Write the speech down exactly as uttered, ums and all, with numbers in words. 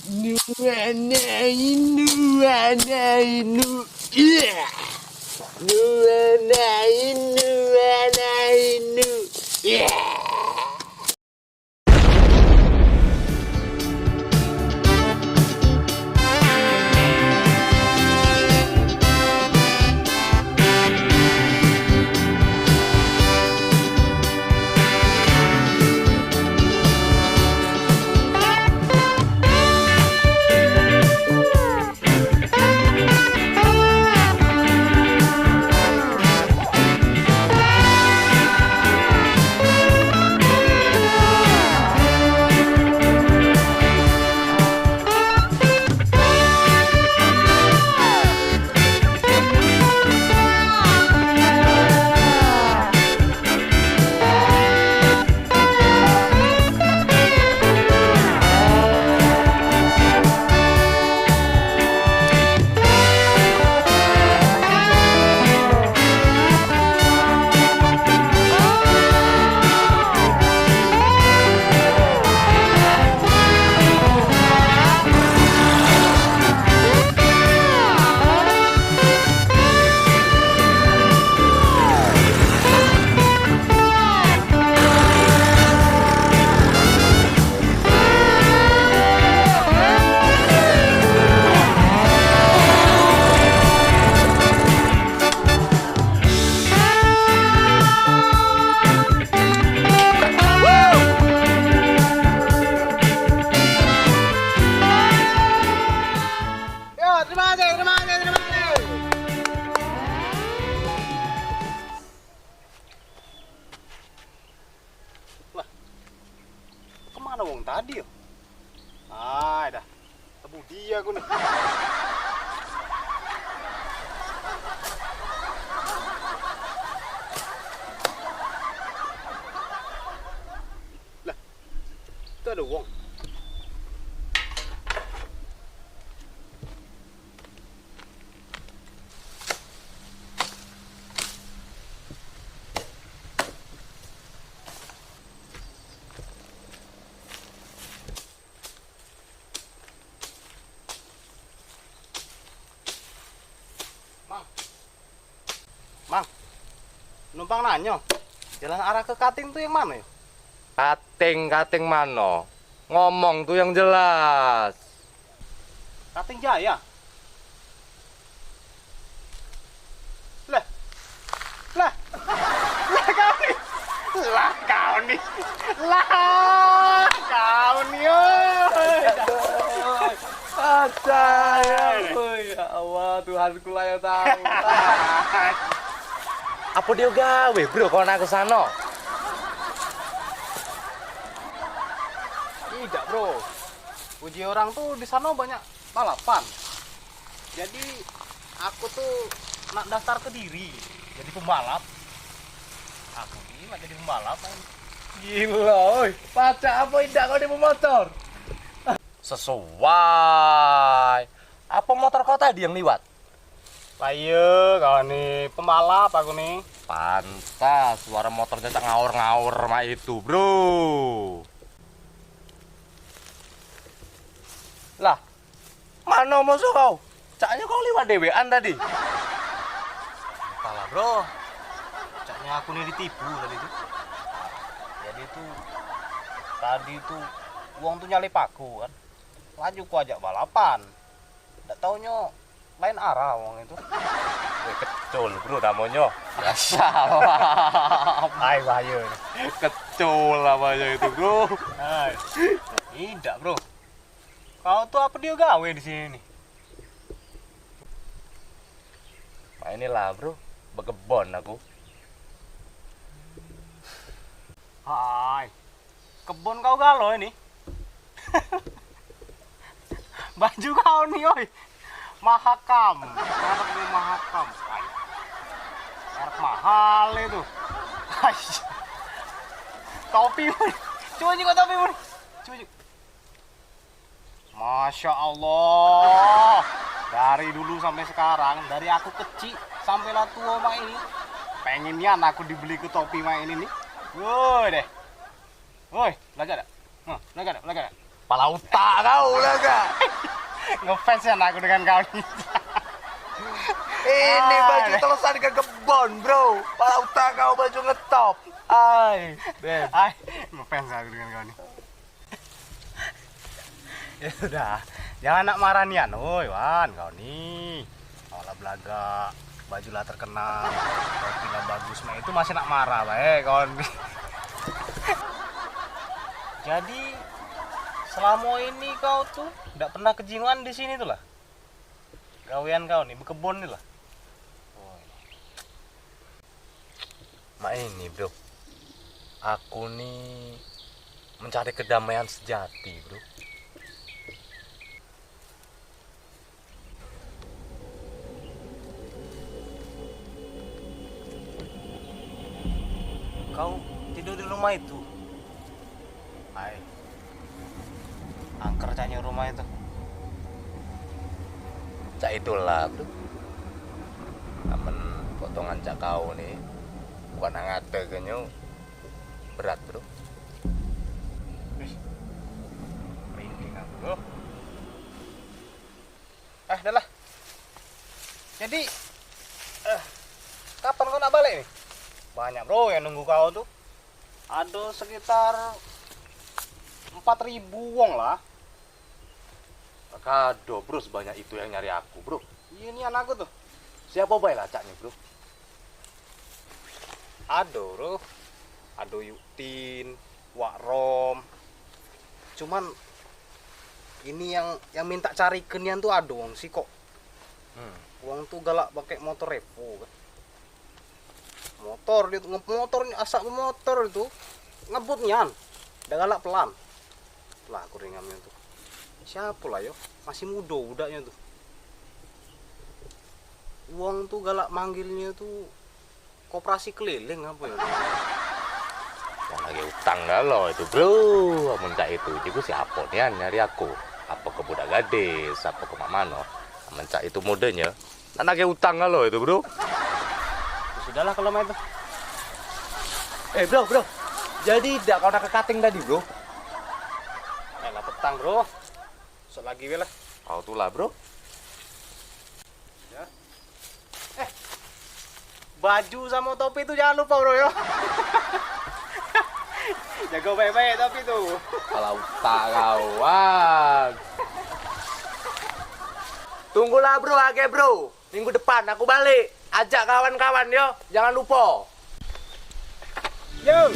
Nuana inu, ana inu. Iya. Nuana inu, ana inu. Iya. Yo, terima kasih, terima kasih, terima kasih. Lah, kemano wong tadi yo? Ai dah, tebudi aku ni. Lah, itu ado wong. Mang. Mang. Numpang nanyo. Jalan arah ke kating tu yang mano yo? Kating, kating mano? Ngomong tu yang jelas. Kating Jaya. Lah. Lah. Lah kau ni. Lah kau ni. Lah kau ni, oi. Acai, oi, ya Allah, Tuhanku lah yang tahu. Apo dio gawe, Bro, kau nak ke sano? Idak, Bro. Uji orang tu di sano banyak balapan. Jadi, aku tu nak daftar ke diri jadi pembalap. Aku ni nak jadi pembalap. Gilo, oi. Pacak apo idak kau ni bemotor? Sesuai. Apo motor kau tadi yang liwat? Lah iyo, kau ni pembalap aku ni. Pantas suara motornya cak ngaur-ngaur mak itu, Bro. Lah, mano musuh kau? Caknyo kau liwat dewean tadi. Entahlah, Bro. Caknyo aku ni ditipu tadi tu. Jadi tu, tadi tu, wong tu nyalip aku kan. Laju ku ajak balapan. Dak taunyo lain arah wong itu. Weh, kecul, Bro, namonyo. Biasa. Ai, bahayo ni. Kecul namonyo itu, Bro. Ai. Idak, Bro. Kau tu apo dio gawe di sini ni? Mak inilah, Bro. Bekebon aku. Hai. Kebon kau galo ini. Baju kau ni, oi. Mahakam. Merek ni Mahakam. Ai. Merek mahal itu. Ai. Topi pun. Cuba juga topi pun. Cuba juga. Masya Allah. Dari dulu sampai sekarang, dari aku kecik sampai lah tua mak ini, pengen nian aku dibeli ke topi mak ini nih. Woi deh. Woi, belajar dak? Huh, belajar dak? Belajar dak? Pala utak kau lah gak. Ngefans kan aku dengan kau ni. Ini baju telesan ke kebon, bro. Pala utak kau baju ngetop. Ai, Beb. Ai, ngefans aku dengan kau ni. Ya sudah, jangan nak marah nian, woi Wan, kau ni. Awak lah belagak, baju lah terkenal, topi lah bagus, mak itu masih nak marah bae kau ni. Jadi selama ini kau tuh ndak pernah kejingan di sini tuh lah. Gawean kau ni bekebon ni lah. Mak ini, bro. Aku ni mencari kedamaian sejati, bro. Kau tidur di rumah itu? Ai. Angker caknyo rumah itu. Cak itulah, bro. Amen potongan cak kau ni, bukan angate ke nyo, berat, bro. Wih, merinding aku, bro. Eh, dah lah. Jadi, eh, kapan kau nak balik ni? Banyak, bro, yang nunggu kau tuh. Ada sekitar empat ribu wong lah. Kado, bro, sebanyak itu yang nyari aku, bro. Iya, nian aku tuh. Siapa bae lah caknya, bro? Ado, bro. Ado Yuktin, Wak Rom. Cuman ini yang yang minta cari ke nian tuh ado wong sikok. Hmm. Wong tuh galak pakai motor Revo kan. Motor dia tuh, nge- motor ni, asak motor itu ngebut nian. Dah galak pelan. Lah, aku ringam nian tuh. Siapa lah yo? Masih muda budaknya tuh. Wong tuh galak manggilnya tuh koperasi keliling apa ya? Wong lagi utang galo itu, bro. Amun cak itu, jiku siapa nian nyari aku? Apa ke budak gadis, apa ke mak mano? Amun cak itu modenya, nak nagih utang galo itu, bro. Ya sudahlah kalau main tuh. Eh, bro, bro. Jadi dak kau nak ke kating tadi, bro? Eh, lah petang, bro. Sok lagi weh lah. Kau tuh lah, bro. Ya. Eh, baju sama topi itu jangan lupa, bro, yo. Jaga baik-baik topi tuh. Kalau tak kawan. Tunggulah, bro, age, bro. Minggu depan aku balik. Ajak kawan-kawan, yo. Jangan lupa. Yo.